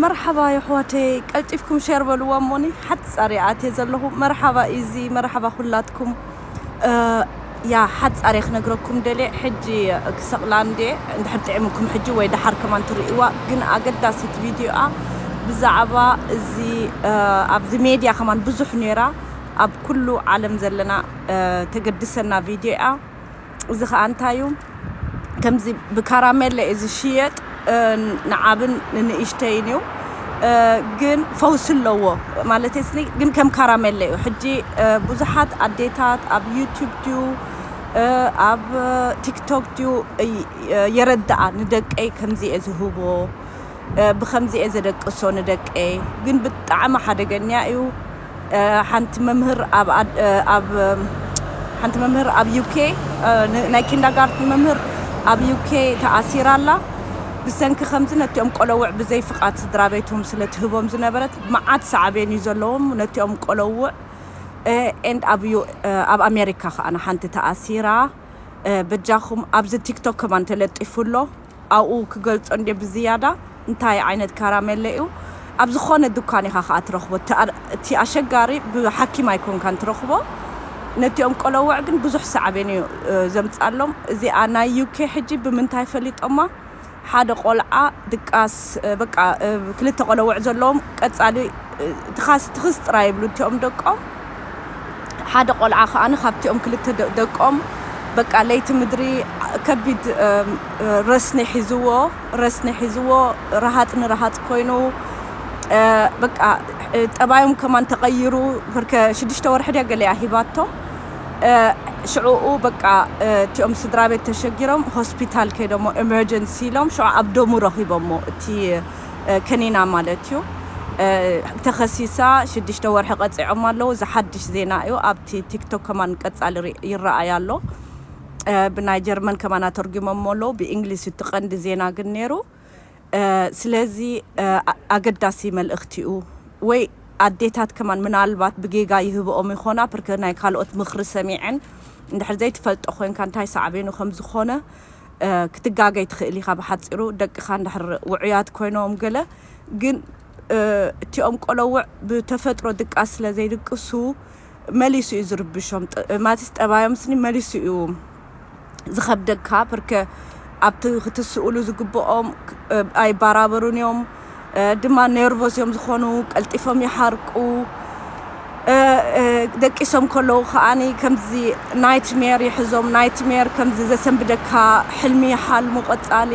መርሓባ የሕዋተይ፣ ቀልጢፍኩም ሸር በልዋ እሞኒ ሓጻር እየ ኣትየ ዘለኹ። መርሓባ ኢዚ፣ መርሓባ ኩላትኩም። እ፣ ያ ሓጻር እየ ክነግረኩም ደልየ። ሕጂ ክሰቕላ እንዴ፣ እንድሕር ጥዕምኩም ሕጂ ወይ ደሓር ከማን ትርእይዋ። ግን ኣገዳሲት ቪድዮኣ ብዛዕባ እዚ፣ እ፣ ኣብዚ ሜድያ ከማን ብዙሕ ነይራ። ኣብ ኩሉ ዓለም ዘለና፣ እ፣ ተገድሰና ቪድዮኣ። እዚ ኸኣ እንታይ እዩ? ከምዚ ብካራሜለ እዩ ዝሽየጥ፣ እ፣ ንዓብን ንንእሽተይን እዩ። እ፣ ግን ፈውሲ ኣለዎ ማለት ስኒ፣ ግን ከም ካራሜለ እዩ። ሕጂ፣ እ፣ ብዙሓት ኣዴታት ኣብ ዩቱብ ድዩ፣ እ፣ ኣብ ቲክቶክ ድዩ፣ እ፣ የረድኣ ንደቀይ ከምዚ እየ ዝህቦ፣ እ፣ ብኸምዚ እየ ዘደቅሶ ንደቀይ። ግን ብጣዕሚ ሓደገኛ እዩ። እ፣ ሓንቲ መምህር ኣብ ኣድ-፣ እ፣ ኣብ፣ ሓንቲ መምህር ኣብ ዩ ኬ፣ እ፣ ን-፣ ናይ ኪንዳጋርትን መምህር ኣብ ዩ ኬ ተኣሲራ ኣላ። ብሰንኪ ከምዚ ነቲኦም ቆለውዕ ብዘይ ፍቓድ ስድራ ቤቶም ስለ ትህቦም ዝነበረት መዓት ሳዕቤን እዩ ዘለዎም ነቲኦም ቆለውዕ። እ፣ ኤንድ ኣብ ዩ-፣ እ፣ ኣብ ኣሜሪካ ከኣ ሓንቲ ተኣሲራ። እ፣ በጃኹም ኣብዚ ቲክቶክ ከማን ተለጢፉ ኣሎ። ኣብኡ ክገልጾ እንደ ብዝያዳ እንታይ ዓይነት ካራሜለ እዩ። ኣብ ዝኾነ ድኳን ኢኻ ከኣ ትረኽቦ። እቲ ኣ-፣ እቲ ኣሸጋሪ ብሓኪም ኣይኮንካን ትረኽቦ። ነቲኦም ቆለውዕ ግን ብዙሕ ሳዕቤን እዩ፣ እ፣ ዘምጻሎም። እዚኣ ናይ ዩ ኬ ሕጂ ብምንታይ ፈሊጦማ? ሓደ ቆልዓ ድቃስ፣ እ፣ በቃ፣ እ፣ ክልተ ቆለውዕ ዘለዎም ቀጻሊ፣ እ፣ ትኻስ፣ ትኽስ ጥራይ ይብሉ እቲኦም ደቆም። ሓደ ቆልዓ ከኣ ካብቲኦም ክልተ ደ-፣ ደቆም በቃ ለይቲ ምድሪ ከቢድ፣ እ፣ እ፣ ረስኒ ሒዝዎ፣ ረስኒ ሒዝዎ፣ ረሃጽ ንረሃጽ ኮይኑ፣ እ፣ በቃ፣ እ፣ ጠባዮም ከማን ተቐይሩ። ብርከ ሽዱሽተ ወርሒ ድያ ገለ እያ ሂባቶ። እ፣ ሽዑኡ በቃ፣ እ፣ እቲኦም ስድራ ቤት ተሸጊሮም ሆስፒታል ከይዶሞ ኤመርጀንሲ ኢሎም ሽዑ ኣብ ደሙ ረኺቦሞ እቲ፣ እ፣ ከኒና ማለት እዩ። እ፣ ተኸሲሳ ሽዱሽተ ወርሒ ቀጺዖም ኣለዉ። እዚ ሓድሽ ዜና እዩ። ኣብቲ ቲክቶክ ከማን ቀጻሊ ሪ-፣ ይረኣይ ኣሎ። እ፣ ብናይ ጀርመን ከማን ኣተርጉሞሞ ኣለዉ። ብእንግሊዝ እቲ ቀንዲ ዜና ግን ነይሩ። እ፣ ስለዚ፣ እ፣ ኣ-፣ ኣገዳሲ መልእኽቲ እዩ። ወይ ኣዴታት ከማን ምናልባት ብጌጋ ይህብኦም ይኾና፣ ብርከ ናይ ካልኦት ምኽሪ ሰሚዐን እንድሕር ዘይትፈልጦ ኮይንካ እንታይ ሳዕቤኑ ከም ዝኾነ፣ እ፣ ክትጋገይ ትኽእል ኢኻ። ብሓጺሩ ደቅኻ እንድሕር ውዑያት ኮይኖም ገለ ግን፣ እ፣ እቲኦም ቆለውዕ ብተፈጥሮ ድቃስ ስለ ዘይድቅሱ መሊሱ እዩ ዝርብሾም። ጥ-፣ ማለትስ ጠባዮም ስኒ መሊሱ እዩ ዝኸብደካ። ብርከ ኣብቲ ክትስእሉ ዝግብኦም ክ-፣ እ፣ ኣይባራበሩን እዮም። እ፣ ድማ ኔርቮስ እዮም ዝኾኑ፣ ቀልጢፎም ይሓርቁ። እ፣ እ፣ ደቂሶም ከለዉ ከኣኒ ከምዚ ናይትሜር ይሕዞም፣ ናይትሜር ከምዚ ዘሰንብደካ ሕልሚ ይሓልሙ ቀጻሊ።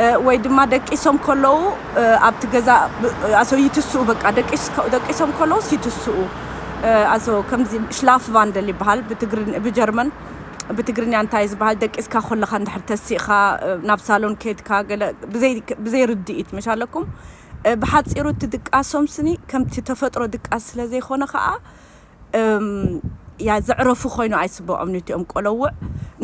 እ፣ ወይ ድማ ደቂሶም ከለዉ፣ እ፣ ኣብቲ ገዛ ብ-፣ ኣሶ ይትስኡ፣ በቃ ደቂስ-፣ ደቂሶም ከለዉስ ይትስኡ። እ፣ ኣሶ ከምዚ ሽላፍ ቫንደል ይበሃል ብትግርኝ-፣ ብጀርመን። ብትግርኛ እንታይ ዝበሃል? ደቂስካ ከለኻ እንድሕር ተሲእኻ፣ እ፣ ናብ ሳሎን ከድካ ገለ ብዘይ-፣ ብዘይ ርድኢት መሻለኩም። እ፣ ብሓጺሩ እቲ ድቃሶም ስኒ ከምቲ ተፈጥሮ ድቃስ ስለ ዘይኮነ ከኣ፣ እም፣ ያ ዘዕረፉ ኮይኑ ኣይስበዖም ነቲኦም ቆለውዕ።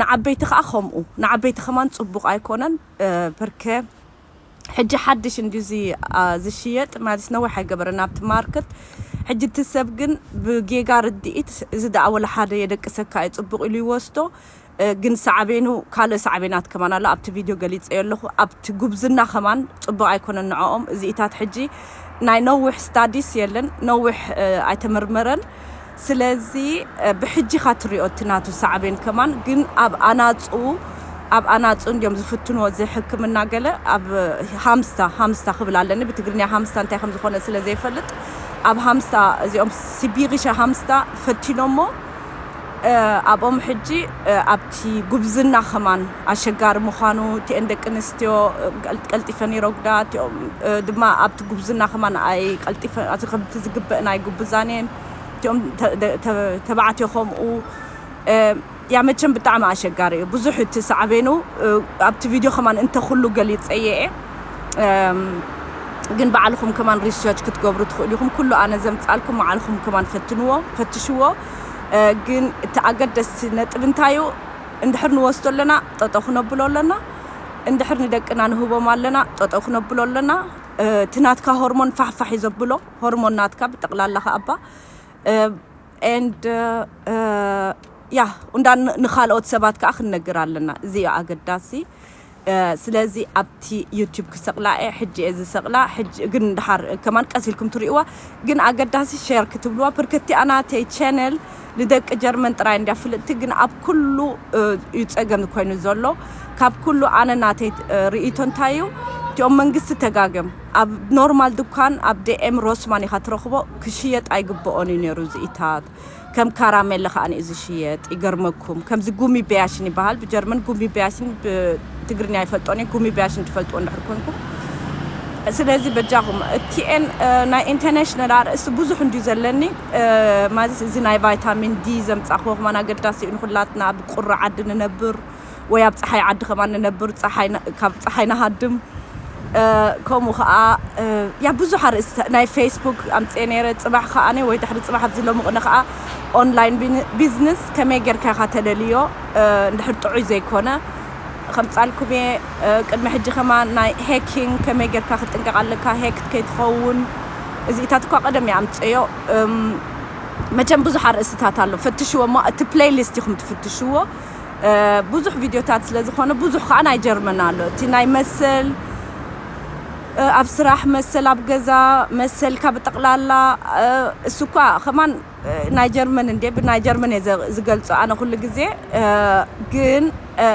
ንዓበይቲ ከኣ ከምኡ። ንዓበይቲ ከማን ጽቡቕ ኣይኮነን። እ፣ ብርከ ሕጂ ሓድሽ እንድዩ እዚ፣ ኣ፣ ዝሽየጥ ማለት ነዊሕ ኣይገበረን ኣብቲ ማርክት። ሕጂ እቲ ሰብ ግን ብጌጋ ርድኢት እዚ ደኣ ወላ ሓደ የደቅሰካ እዩ ጽቡቕ ኢሉ ይወስዶ። እ፣ ግን ሳዕቤኑ ካልእ ሳዕቤናት ከማን ኣሎ። ኣብቲ ቪድዮ ገሊጸዮ ኣለኹ። ኣብቲ ጉብዝና ከማን ጽቡቕ ኣይኮነን ንዕኦም። እዚኢታት ሕጂ ናይ ነዊሕ ስታዲስ የለን፣ ነዊሕ፣ እ፣ ኣይተመርመረን። ስለዚ፣ እ፣ ብሕጂ ኢኻ ትሪኦ እቲ ናቱ ሳዕቤን ከማን። ግን ኣብ ኣናጹ፣ ኣብ ኣናጹ እንድዮም ዝፍትንዎ፣ እዚ ሕክምና ገለ ኣብ ሃምስታ፣ ሃምስታ ክብል ኣለኒ። ብትግርኛ ሃምስታ እንታይ ከም ዝኾነ ስለ ዘይፈልጥ፣ ኣብ ሃምስታ እዚኦም ሲቢሪሸ ሃምስታ ፈቲኖሞ። እ፣ ኣብኦም ሕጂ፣ እ፣ ኣብቲ ጉብዝና ከማን ኣሸጋሪ ምዃኑ፣ እቲአን ደቂ ኣንስትዮ፣ እ፣ ቀል-፣ ቀልጢፈን ይረጉዳ፣ እቲኦም፣ እ፣ ድማ ኣብቲ ጉብዝና ከማን ኣይቀልጢፈ-፣ ኣቲ ከምቲ ዝግበእን ኣይጉብዛን እየን። እቲኦም ተ-፣ ተ-፣ ተባዕትዮ ከምኡ፣ እ፣ ያ መቸም ብጣዕሚ ኣሸጋሪ እዩ። ብዙሕ እቲ ሳዕቤኑ፣ እ፣ ኣብቲ ቪድዮ ከማን እንተ ኩሉ ገሊጸየ እየ። እም፣ ግን ባዕልኹም ከማን ሪሰርች ክትገብሩ ትኽእሉ ኢኹም። ኩሉ ኣነ ዘምጻልኩም ባዕልኹም ከማን ፈትንዎ፣ ፈትሽዎ። እ፣ ግን እቲ ኣገደስቲ ነጥብ እንታይ እዩ? እንድሕር ንወስዶ ኣለና፣ ጠጠው ክነብሎ ኣለና። እንድሕር ንደቅና ንህቦም ኣለና፣ ጠጠው ክነብሎ ኣለና። እ፣ እቲ ናትካ ሆርሞን ፋሕፋሕ እዩ ዘብሎ፣ ሆርሞን ናትካ ብጠቕላላ ከኣባ። እ፣ ኤንድ፣ እ፣ ያ እንዳ ን- ንኻልኦት ሰባት ከዓ ክንነግር ኣለና። እዚ እዩ ኣገዳሲ። እ፣ ስለዚ ኣብቲ ዩቲዩብ ክሰቕላ እየ፣ ሕጂ እየ ዝሰቕላ። ሕጂ ግን ድሓር ከማን ቀስ ኢልኩም ትርእይዋ። ግን ኣገዳሲ ሼር ክትብልዋ። ብርክቲ ኣናተይ ቸነል ንደቂ ጀርመን ጥራይ እንድያ ፍልጥቲ፣ ግን ኣብ ኩሉ፣ እ፣ እዩ ጸገም ኮይኑ ዘሎ። ካብ ኩሉ ኣነ ናተይ፣ እ፣ ርእይቶ እንታይ እዩ? እቲኦም መንግስቲ ተጋገም። ኣብ ኖርማል ድኳን ኣብ ዴኤም ሮስማን ኢኻ ትረኽቦ፣ ክሽየጥ ኣይግብኦን እዩ ነይሩ ዝኢታት። ከም ካራሜለ ከኣ እዩ ዝሽየጥ። ይገርመኩም፣ ከምዚ ጉሚ በያሽን ይበሃል ብጀርመን፣ ጉሚ በያሽን ብትግርኛ ይፈልጦን እየ። ጉሚ በያሽን ትፈልጥዎ እንድሕር ኮንኩም። ስለዚ በጃኹም እቲኤን፣ እ፣ ናይ ኢንተርናሽናል ኣርእስቲ ብዙሕ እንድዩ ዘለኒ፣ እ፣ ማለት እዚ ናይ ቫይታሚን ዲ ዘምጻእክዎ ከማን ኣገዳሲ እዩ ንኹላትና። ኣብ ቁሪ ዓዲ ንነብር ወይ ኣብ ጸሓይ ዓዲ ከማን ንነብር፣ ጸሓይ ን- ካብ ጸሓይ ንሃድም። እ፣ ከምኡ ከኣ፣ እ፣ ያ ብዙሕ ኣርእስቲ ናይ ፌስቡክ ኣምጽኤ ነይረ። ጽባሕ ከኣ ወይ ድሕሪ ጽባሕ ኣብዚ ሎሚ ቅነ ከኣ ኦንላይን ቢን- ቢዝነስ ከመይ ጌርካ ኢኻ ተለልዮ፣ እ፣ እንድሕር ጥዑይ ዘይኮነ ከምጻልኩም እየ። እ፣ ቅድሚ ሕጂ ከማን ናይ ሄኪንግ ከመይ ጌርካ ክትጥንቀቕ ኣለካ፣ ሄክት ከይትኸውን። እዚኢታት እኳ ቀደም እየ ኣምጽዮ። እም፣ መቸም ብዙሕ ኣርእስትታት ኣሎ፣ ፈትሽዎ እሞ እቲ ፕሌይሊስት ኢኹም ትፍትሽዎ። እ፣ ብዙሕ ቪድዮታት ስለ ዝኾነ ብዙሕ ከኣ ናይ ጀርመን ኣሎ። እቲ ናይ መሰል፣ እ፣ ኣብ ስራሕ መሰል፣ ኣብ ገዛ መሰልካ ብጠቕላላ፣ እ፣ እሱ እኳ ከማን፣ እ፣ ናይ ጀርመን እንዴ፣ ብናይ ጀርመን እየ ዘ- ዝገልጾ ኣነ ኩሉ ግዜ። እ፣ ግን፣ እ፣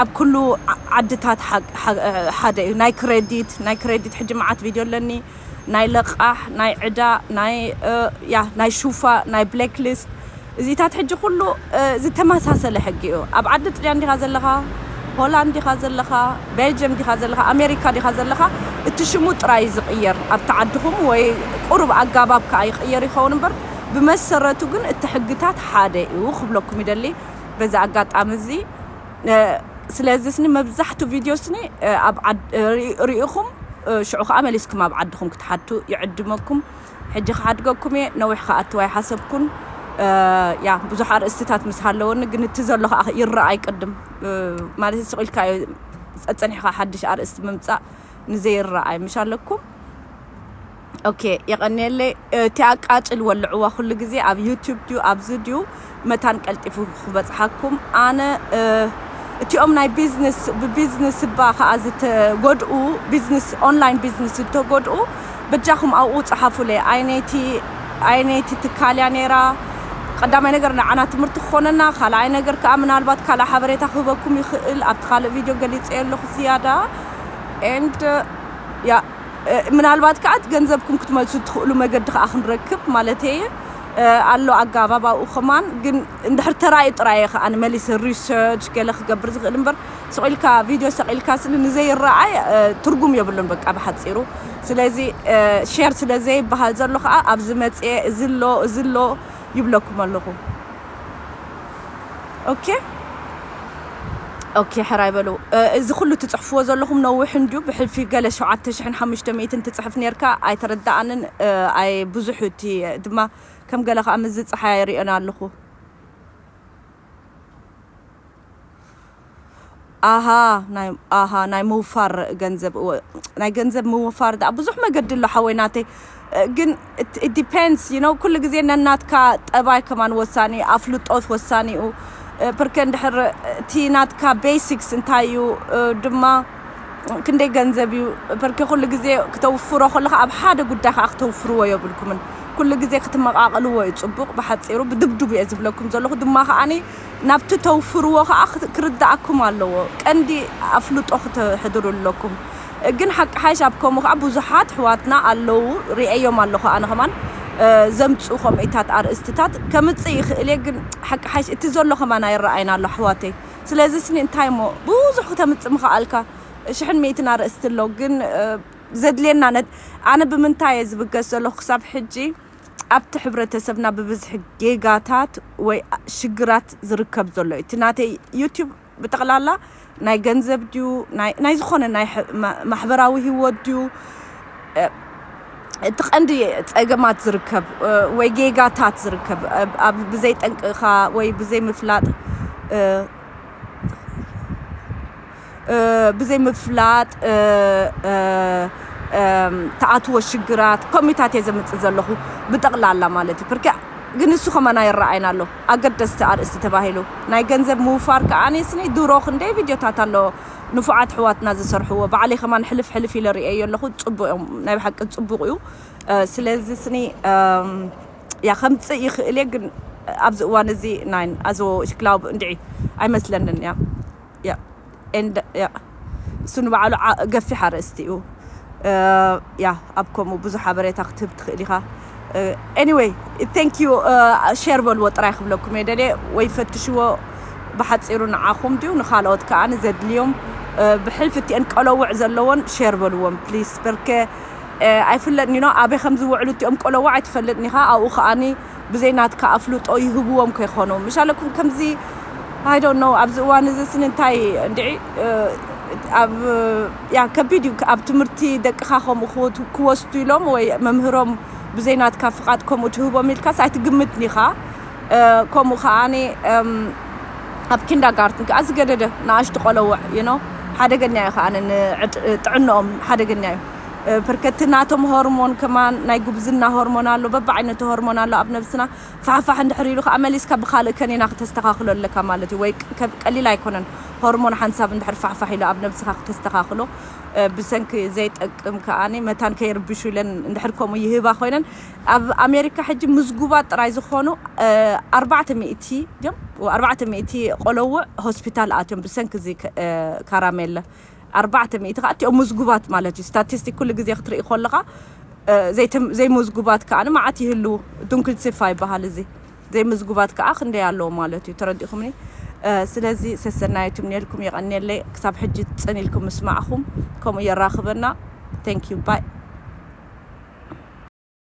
ኣብ ኩሉ ዓ- ዓድታት ሓ- ሓ- ሓደ እዩ። ናይ ክሬዲት፣ ናይ ክሬዲት ሕጂ መዓት ቪድዮ ኣለኒ። ናይ ለቃሕ፣ ናይ ዕዳ፣ ናይ፣ እ፣ ያ ናይ ሹፋ፣ ናይ ብላክ ሊስት። እዚታት ሕጂ ኩሉ፣ እ፣ ዝተመሳሰለ ሕጊ እዩ። ኣብ ዓዲ ጥልያን ዲኻ ዘለኻ፣ ሆላንድ ዲኻ ዘለኻ፣ ቤልጅየም ዲኻ ዘለኻ፣ ኣሜሪካ ዲኻ ዘለኻ፣ እቲ ሽሙ ጥራይ እዩ ዝቕየር ኣብቲ ዓድኹም፣ ወይ ቁሩብ ኣጋባብ ከኣ ይቕየር ይኸውን እምበር፣ ብመሰረቱ ግን እቲ ሕግታት ሓደ እዩ ክብለኩም ይደሊ። በዚ ኣጋጣሚ እዚ፣ እ፣ ስለዚ ስኒ መብዛሕቱ ቪድዮ ስኒ፣ እ፣ ኣብ ዓድ- እ፣ ርኢ- ርኢኹም፣ እ፣ ሽዑ ከኣ መሊስኩም ኣብ ዓድኹም ክትሓቱ ይዕድመኩም። ሕጂ ክሓድገኩም እየ፣ ነዊሕ ክኣትው ኣይሓሰብኩን። እ፣ ያ ብዙሕ ኣርእስትታት ምስ ሃለወኒ ግን እቲ ዘሎ ከኣ ይረኣይ ቅድም፣ እ፣ ማለት ስቕ ኢልካ እዩ ጸጸኒሕካ ሓድሽ ኣርእስቲ ምምጻእ ንዘይረኣይ ምሽ ኣለኩም። ኦኬ፣ የቐንየለይ። እቲ ኣቃጭል ወልዕዋ ኩሉ ግዜ ኣብ ዩቲዩብ ድዩ ኣብዚ ድዩ መታን ቀልጢፉ ክበጽሓኩም። ኣነ፣ እ፣ እቲኦም ናይ ቢዝነስ፣ ብቢዝነስ እባ ከኣ ዝተጎድኡ፣ ቢዝነስ፣ ኦንላይን ቢዝነስ ዝተጎድኡ፣ በጃኹም ኣብኡ ጸሓፉለይ። ኣይነይቲ፣ ኣይነይቲ ትካል እያ ነይራ። ቀዳማይ ነገር ንዓና ትምህርቲ ክኾነና፣ ካልኣይ ነገር ከኣ ምናልባት ካልእ ሓበሬታ ክህበኩም ይኽእል። ኣብቲ ካልእ ቪድዮ ገሊጸዮ ኣለኹ ዝያዳ። ኤንድ፣ ያ፣ እ፣ ምናልባት ከኣ ገንዘብኩም ክትመልሱ ትኽእሉ መገዲ ከኣ ክንረክብ ማለተይ እየ። እ፣ ኣሎ ኣጋባብ ኣብኡ ከማን፣ ግን እንድሕር ተራእዩ ጥራይ እየ ከኣ ንመሊሰ ሪሰርች ገለ ክገብር ዝኽእል እምበር፣ ስቕ ኢልካ ቪድዮ ሰቒልካ ስኒ ንዘይረኣይ፣ እ፣ ትርጉም የብሉን በቃ ብሓጺሩ። ስለዚ፣ እ፣ ሼር ስለ ዘይበሃል ዘሎ ከኣ ኣብዚ መጽየ እዚ ኣሎ፣ እዚ ኣሎ ይብለኩም ኣለኹ። ኦኬ? ኦኬ፣ ሕራይ በሉ። እ፣ እዚ ኩሉ ትጽሕፍዎ ዘለኹም ነዊሕ እንድዩ፣ ብሕልፊ ገለ ሸውዓተ ሽሕን ሓሙሽተ ሚእትን ትጽሕፍ ኔርካ፣ ኣይተረድኣንን፣ እ፣ ኣይ ብዙሕ እቲ ድማ ከም ገለ ከኣ ምዝጽሓ ይርእዮን ኣለኹ። ኣሃ፣ ናይ፣ ኣሃ፣ ናይ ምውፋር ገንዘብ፣ እወ፣ ናይ ገንዘብ ምውፋር ደኣ ብዙሕ መገዲ ኣሎ ሓወይ ናተይ። እ፣ ግን it, it depends, you know፣ ኩሉ ግዜ ነናትካ ጠባይ ከማን ወሳኒ፣ ኣፍልጦት ወሳኒኡ። እ፣ ፐርከ እንድሕር እቲ ናትካ ቤሲክስ እንታይ እዩ፣ እ፣ ድማ ክንደይ ገንዘብ እዩ፣ ፐርከ ኩሉ ግዜ ክተውፍሮ ከለኻ ኣብ ሓደ ጉዳይ ከኣ ክተውፍርዎ የብልኩምን። ኩሉ ግዜ ክትመቓቕልዎ እዩ ጽቡቕ። ብሓጺሩ ብድብድብ እየ ዝብለኩም ዘለኹ። ድማ ከኣኒ ናብቲ ተውፍርዎ ከኣ ክት-፣ ክርድኣኩም ኣለዎ። ቀንዲ ኣፍልጦ ክተሕድሩ ኣለኩም። ግን ሓቂ ሓይሽ ኣብ ከምኡ ከኣ ብዙሓት ኣሕዋትና ኣለዉ፣ ርእየዮም ኣለኹ ኣነ ከማን፣ እ፣ ዘምጽኡ ከምኢታት ኣርእስትታት ከምጽእ ይኽእል እየ። ግን ሓቂ ሓይሽ እቲ ዘሎ ከማን ኣይረኣይን ኣሎ ኣሕዋተይ። ስለዚ ስኒ እንታይ እሞ ብዙሕ ክተምጽእ ምኸኣልካ፣ ሽሕን ሚእትን ኣርእስቲ ኣሎ። ግን፣ እ፣ ዘድልየና ነት-፣ ኣነ ብምንታይ እየ ዝብገስ ዘለኹ ክሳብ ሕጂ ኣብቲ ሕብረተሰብና ብብዝሒ ጌጋታት ወይ ሽግራት ዝርከብ ዘሎ እዩ። እቲ ናተይ ዩቲዩብ ብጠቕላላ ናይ ገንዘብ ድዩ፣ ናይ፣ ናይ ዝኾነ ናይ ሕ-፣ ማ-፣ ማሕበራዊ ህይወት ድዩ፣ እ፣ እቲ ቀንዲ ጸገማት ዝርከብ፣ እ፣ ወይ ጌጋታት ዝርከብ፣ እ፣ ኣብ ብዘይ ጠንቅኻ ወይ ብዘይ ምፍላጥ፣ እ፣ እ፣ ብዘይ ምፍላጥ፣ እ፣ እ፣ እም፣ ተኣትዎ ሽግራት፣ ከምኡታት እየ ዘምጽእ ዘለኹ ብጠቕላላ ማለት እዩ። ፐርከ ግን እሱ ከማን ኣይረኣይን ኣሎ። ኣገደስቲ ኣርእስቲ ተባሂሉ ናይ ገንዘብ ምውፋር ከኣ ኣነስኒ ድሮ ክንደይ ቪድዮታት ኣሎ ንፉዓት ኣሕዋትና ዝሰርሕዎ። ባዕለይ ከማን ሕልፍ ሕልፍ ኢለ ርእየዮ ኣለኹ። ጽቡቕ እዮም፣ ናይ ብሓቂ ጽቡቕ እዩ። ስለዚ ስኒ ያ ከምጽእ ይኽእል እየ፣ ግን ኣብዚ እዋን እዚ ናይን ኣዞ ክላውብ እንድዒ ኣይመስለንን እያ። ያ and ያ እሱ ንባዕሉ ገፊሕ ኣርእስቲ እዩ። ያ ኣብ ከምኡ ብዙሕ ሓበሬታ ክትህብ ትኽእል ኢኻ። Anyway, thank you. ሼር በልዎ ጥራይ ክብለኩም እየ ደልየ፣ ወይ ፈትሽዎ ብሓፂሩ ንዓኹም ድዩ ንኻልኦት ከኣ ዘድልዮም። ብሕልፊ እቲአን ቀለውዕ ዘለዎን ሼር በልዎም ፕሊስ። በርከ ኣይፍለጥን ዩ ኣበይ ከም ዝውዕሉ እቲኦም ቀለውዕ ኣይትፈልጥን ኢኻ። ኣብኡ ከኣኒ ብዘይ ናትካ ኣፍልጦ ይህብዎም ከይኾኑ ምሻለኩም ከምዚ I don't know። ኣብዚ እዋን እዚ ስኒ እንታይ እንድዒ ኣብ ያ ከቢድ እዩ። ኣብ ትምህርቲ ደቅኻ ከምኡ ክወስዱ ኢሎም ወይ መምህሮም ብዘይ ናትካ ፍቓድ ከምኡ ትህቦም ኢልካስ ኣይትግምትን ኢኻ። ከምኡ ከዓኒ ኣብ ኪንዳጋርትን ከዓ ዝገደደ ንኣሽቱ ቆለውዕ you know ሓደገኛ እዩ ከዓኒ ጥዕንኦም ሓደገኛ እዩ። ፐርከቲ ናቶም ሆርሞን ከማን ናይ ጉብዝና ሆርሞን ኣሎ፣ በብዓይነቱ ሆርሞን ኣሎ ኣብ ነብስና። ፋሕፋሕ እንድሕር ኢሉ ከዓ መሊስካ ብካልእ ከኒና ክተስተኻኽሎ ኣለካ ማለት እዩ። ወይ ቀሊል ኣይኮነን ሆርሞን ሓንሳብ እንድሕር ፋሕፋሕ ኢሉ ኣብ ነብስኻ ክተስተኻኽሎ ብሰንኪ ዘይጠቅም ከዓኒ መታን ከይርብሹ ኢለን እንድሕር ከምኡ ይህባ ኮይነን ኣብ ኣሜሪካ ሕጂ ምዝጉባት ጥራይ ዝኾኑ ኣርባዕተ ሚእቲ ድዮም ኣርባዕተ ሚእቲ ቆለውዕ ሆስፒታል ኣትዮም ብሰንኪ እዚ ካራሜለ። ኣርባዕተ ሚእቲ ከዓ እቲኦም ምዝጉባት ማለት እዩ። ስታቲስቲክ ኩሉ ግዜ ክትርኢ ከለኻ ዘይምዝጉባት ከዓ ንመዓት ይህልው። ዱንክል ጽፋ ይበሃል እዚ ዘይምዝጉባት ከዓ ክንደይ ኣለዎ ማለት እዩ። ተረዲእኩምኒ? ስለዚ ሰሰናየቱም ነልኩም የቐንየለይ ክሳብ ሕጂ ጽን ኢልኩም ምስማዕኹም ከምኡ የራኽበና። Thank you bye.